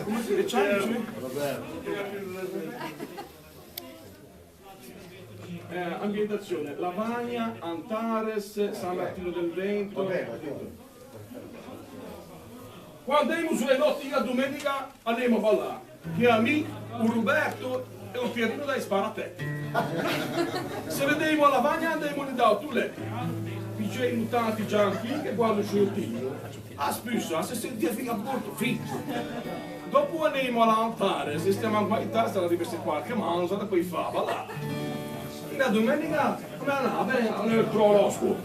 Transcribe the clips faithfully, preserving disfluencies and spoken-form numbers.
Come se dice? Eh, ambientazione, Lavagna, Antares, San Martino del Vento. Quando andemo su le notti la domenica andemo a ballare. Che a mi, o Roberto e o Pierino dai Sparatè. Se vedemo a Lavagna andemo in da Tulè. Dicemo tanti già anche che quando sortimo. A spusa se sentia fin a porto fin. Dopo anemo a lantare, se stiamo ancora in testa da diverse qualche manza da poi fa ballà. E la domenica me la ben al crolosco.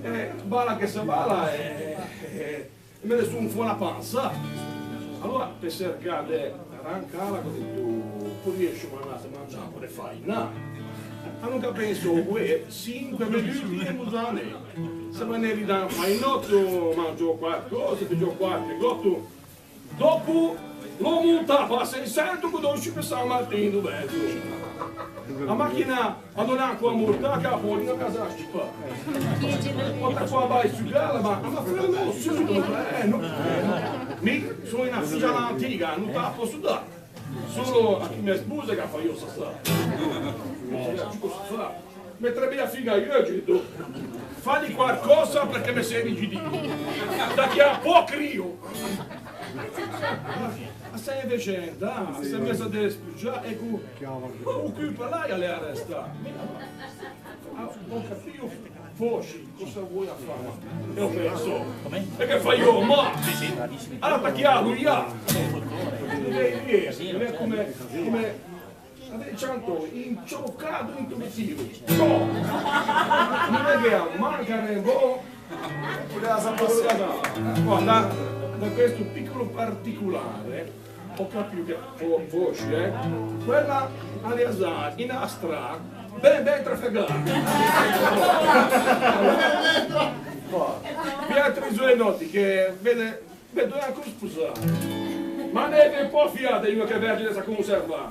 Eh, balla che se balla e, e me ne son fo la panza. Allora, per cercare de arrancare, go dito, podie mangiare, mangiare, pure fare, no? Ma non capisco, uè, cinque minuti e musane. Se maneri da un fainotto, mangio qualcosa, bevo qualche gotto. Dopo lo monta, passa in centro, con dodici per San Martino, bello. La macchina, allora, con la morta, che la poi in casa a scipa. Porta qua, vai su, gara, ma, ma fermo, subito, eh, no. Mi sono una figlia antica, non te la posso dare. Solo a chi me spusa che fa io sa sa. Cosa fa? Me trebbe a figa io, ho detto, fagli qualcosa perché me sei vicino. Da chi a po' crio. Ma sei decente, ah, sei messa a spugiare, ecco. O cù pe l'aia l'è arrestâ. Ah, ho capito, forse, cosa vuoi a fare? E ho penso, e che fai io? Ma allora attacchiamo, via! Lei, lei, lei è come, come, avete tanto, inciocato in tuo tiro. No! Non è che manca un po'. Guarda, da questo piccolo particolare, ho capito che fo-, forse, eh? Quella a l'ea za in a stra, ben, ben trafegâ. Viatri zo e noti che vede, vedo anche un sposà. Ma ne vien un po' fiate, io che vergine sa conserva.